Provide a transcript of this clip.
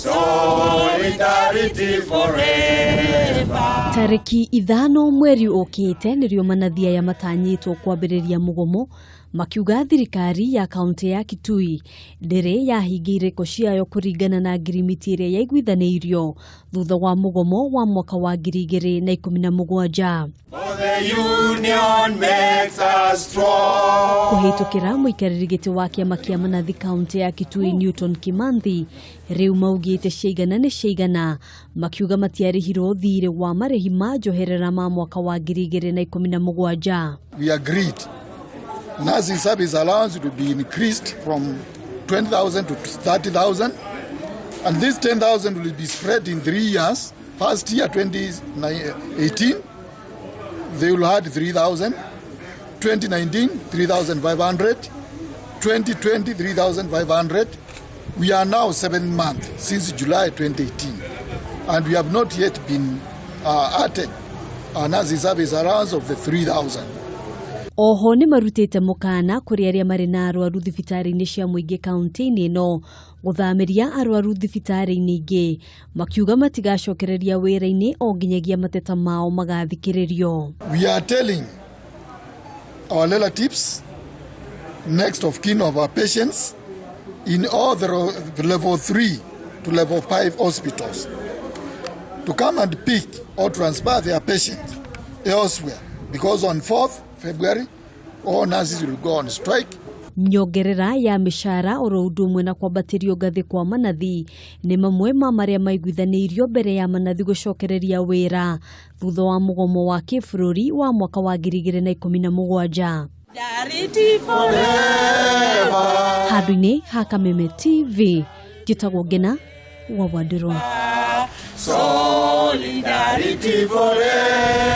Solidarity forever. Tarĩki 5 mweri ũkĩte nĩrĩo manathi aya matanyĩtwo kwambĩrĩria mũgomo, makiuga thirikari ya kaunti ya Kitui ndĩrĩ yahingia irĩko ciayo kũringana na ngirimiti ĩrĩa yaiguithanĩirio thutha wa mũgomo wa mwaka wa 2017. For the union makes us strong. Kũhĩtũkĩra mũikarĩri gĩtĩ wa kĩama kĩa manathi kaunti ya Kitui Newton Kimanthi, rĩu maugĩte ciaigana nĩ ciaigana, makiuga matiarĩhirwo thirĩ wa marĩhi ma njoherera ma mwaka wa 2017. We agreed nursing service allowance to be increased from 20,000 to 30,000, and this 10,000 will be spread in 3 years. First year 2018, they will add 3,000, 2019, 3,500, 2020, 3,500. We are now 7 months since July 2018, and we have not yet been added a nursing service allowance of the 3,000. Oho nĩ marutĩte mũkana kũrĩ arĩa marĩ na arwaru thibitarĩ-inĩ cia mũingĩ kaunti-inĩ ĩno gũthamĩria arwaru thibitarĩ-inĩ ingĩ, makiuga matigacokereria wĩra-inĩ o nginyagia mateta mao magathikĩrĩrio. We are telling our relatives, next of kin of our patients in all the level 3 to level 5 hospitals to come and pick or transfer their patients elsewhere, because on 4th February all nurses will go on strike. Nyongerera ya mĩcara oro ũndũ ũmwe na kwambatĩrio ngathĩ kwa manathi nĩ mamwe ma marĩa maiguithanĩirio mbere ya manathi gũcokereria wĩra thutha wa mũgomo wa kĩbũrũri wa mwaka wa 2017. Solidarity forever. Handũ-inĩ ha Kameme TV, njĩtagwo Ngena wa Wandirũ. Solidarity forever.